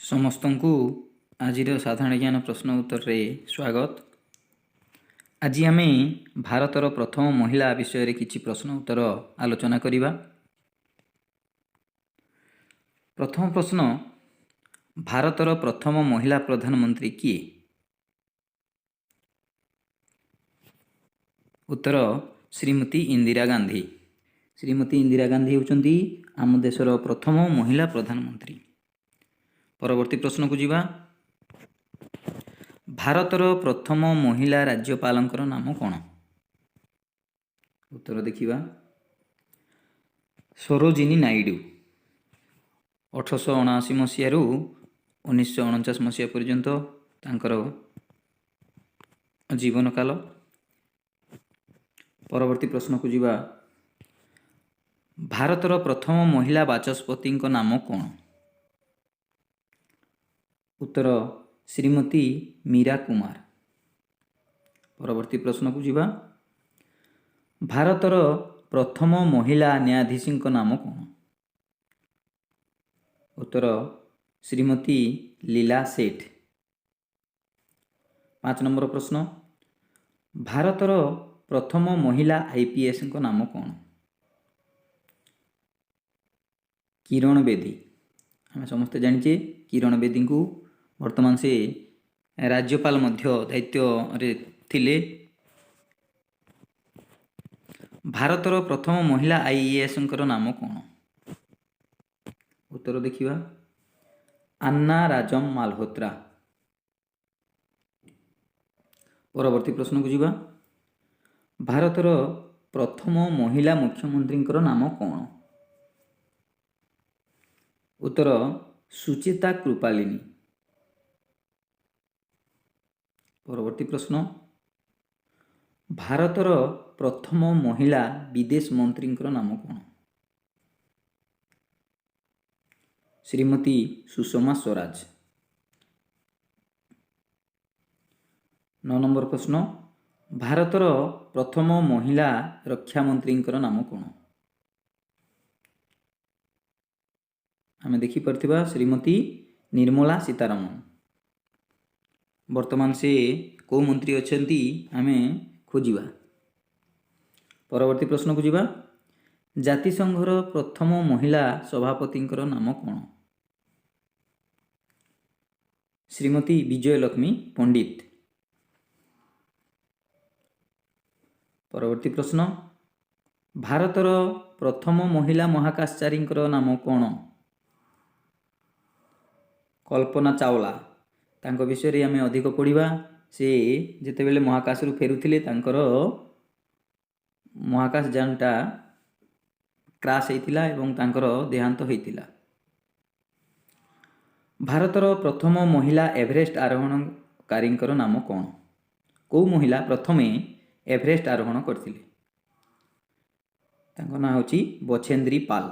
ସମସ୍ତଙ୍କୁ ଆଜିର ସାଧାରଣ ଜ୍ଞାନ ପ୍ରଶ୍ନ ଉତ୍ତରରେ ସ୍ୱାଗତ। ଆଜି ଆମେ ଭାରତର ପ୍ରଥମ ମହିଳା ବିଷୟରେ କିଛି ପ୍ରଶ୍ନ ଉତ୍ତର ଆଲୋଚନା କରିବା। ପ୍ରଥମ ପ୍ରଶ୍ନ, ଭାରତର ପ୍ରଥମ ମହିଳା ପ୍ରଧାନମନ୍ତ୍ରୀ କିଏ? ଉତ୍ତର, ଶ୍ରୀମତୀ ଇନ୍ଦିରା ଗାନ୍ଧୀ। ଶ୍ରୀମତୀ ଇନ୍ଦିରା ଗାନ୍ଧୀ ହେଉଛନ୍ତି ଆମ ଦେଶର ପ୍ରଥମ ମହିଳା ପ୍ରଧାନମନ୍ତ୍ରୀ। ପରବର୍ତ୍ତୀ ପ୍ରଶ୍ନକୁ ଯିବା। ଭାରତର ପ୍ରଥମ ମହିଳା ରାଜ୍ୟପାଳଙ୍କର ନାମ କ'ଣ? ଉତ୍ତର ଦେଖିବା। ସରୋଜିନୀ ନାଇଡୁ। 1879 ମସିହାରୁ 1949 ମସିହା ପର୍ଯ୍ୟନ୍ତ ତାଙ୍କର ଜୀବନକାଳ। ପରବର୍ତ୍ତୀ ପ୍ରଶ୍ନକୁ ଯିବା। ଭାରତର ପ୍ରଥମ ମହିଳା ବାଚସ୍ପତିଙ୍କ ନାମ କ'ଣ? ଉତ୍ତର, ଶ୍ରୀମତୀ ମୀରା କୁମାର। ପରବର୍ତ୍ତୀ ପ୍ରଶ୍ନକୁ ଯିବା। ଭାରତର ପ୍ରଥମ ମହିଳା ନ୍ୟାୟାଧୀଶଙ୍କ ନାମ କ'ଣ? ଉତ୍ତର, ଶ୍ରୀମତୀ ଲୀଲା ସେଠ। 5 ନମ୍ବର ପ୍ରଶ୍ନ, ଭାରତର ପ୍ରଥମ ମହିଳା ଆଇପିଏସ୍ଙ୍କ ନାମ କ'ଣ? କିରଣ ବେଦୀ। ଆମେ ସମସ୍ତେ ଜାଣିଛେ କିରଣ ବେଦୀଙ୍କୁ। ବର୍ତ୍ତମାନ ସେ ରାଜ୍ୟପାଳ ମଧ୍ୟ ଦାୟିତ୍ୱରେ ଥିଲେ। ଭାରତର ପ୍ରଥମ ମହିଳା ଆଇଏଏସ୍ଙ୍କର ନାମ କ'ଣ? ଉତ୍ତର ଦେଖିବା। ଆନ୍ନା ରାଜମ ମାଲହୋତ୍ରା। ପରବର୍ତ୍ତୀ ପ୍ରଶ୍ନକୁ ଯିବା। ଭାରତର ପ୍ରଥମ ମହିଳା ମୁଖ୍ୟମନ୍ତ୍ରୀଙ୍କର ନାମ କ'ଣ? ଉତ୍ତର, ସୁଚେତା କୃପାଲିନୀ। ପରବର୍ତ୍ତୀ ପ୍ରଶ୍ନ, ଭାରତର ପ୍ରଥମ ମହିଳା ବିଦେଶ ମନ୍ତ୍ରୀଙ୍କର ନାମ କ'ଣ? ଶ୍ରୀମତୀ ସୁଷମା ସ୍ୱରାଜ। 9 ନମ୍ବର ପ୍ରଶ୍ନ, ଭାରତର ପ୍ରଥମ ମହିଳା ରକ୍ଷାମନ୍ତ୍ରୀଙ୍କର ନାମ କ'ଣ? ଆମେ ଦେଖିପାରୁଥିବା ଶ୍ରୀମତୀ ନିର୍ମଳା ସୀତାରମଣ। ବର୍ତ୍ତମାନ ସେ କେଉଁ ମନ୍ତ୍ରୀ ଅଛନ୍ତି, ଆମେ ଖୋଜିବା। ପରବର୍ତ୍ତୀ ପ୍ରଶ୍ନକୁ ଯିବା। ଜାତିସଂଘର ପ୍ରଥମ ମହିଳା ସଭାପତିଙ୍କର ନାମ କ'ଣ? ଶ୍ରୀମତୀ ବିଜୟଲକ୍ଷ୍ମୀ ପଣ୍ଡିତ। ପରବର୍ତ୍ତୀ ପ୍ରଶ୍ନ, ଭାରତର ପ୍ରଥମ ମହିଳା ମହାକାଶଚାରୀଙ୍କର ନାମ କ'ଣ? କଳ୍ପନା ଚାୱଲା। ତାଙ୍କ ବିଷୟରେ ଆମେ ଅଧିକ ପଢ଼ିବା। ସେ ଯେତେବେଳେ ମହାକାଶରୁ ଫେରୁଥିଲେ, ତାଙ୍କର ମହାକାଶ ଯାନଟା କ୍ରାସ୍ ହେଇଥିଲା ଏବଂ ତାଙ୍କର ଦେହାନ୍ତ ହୋଇଥିଲା। ଭାରତର ପ୍ରଥମ ମହିଳା ଏଭରେଷ୍ଟ ଆରୋହଣକାରୀଙ୍କର ନାମ କ'ଣ? କେଉଁ ମହିଳା ପ୍ରଥମେ ଏଭରେଷ୍ଟ ଆରୋହଣ କରିଥିଲେ? ତାଙ୍କ ନାଁ ହେଉଛି ବଛେନ୍ଦ୍ରୀ ପାଲ।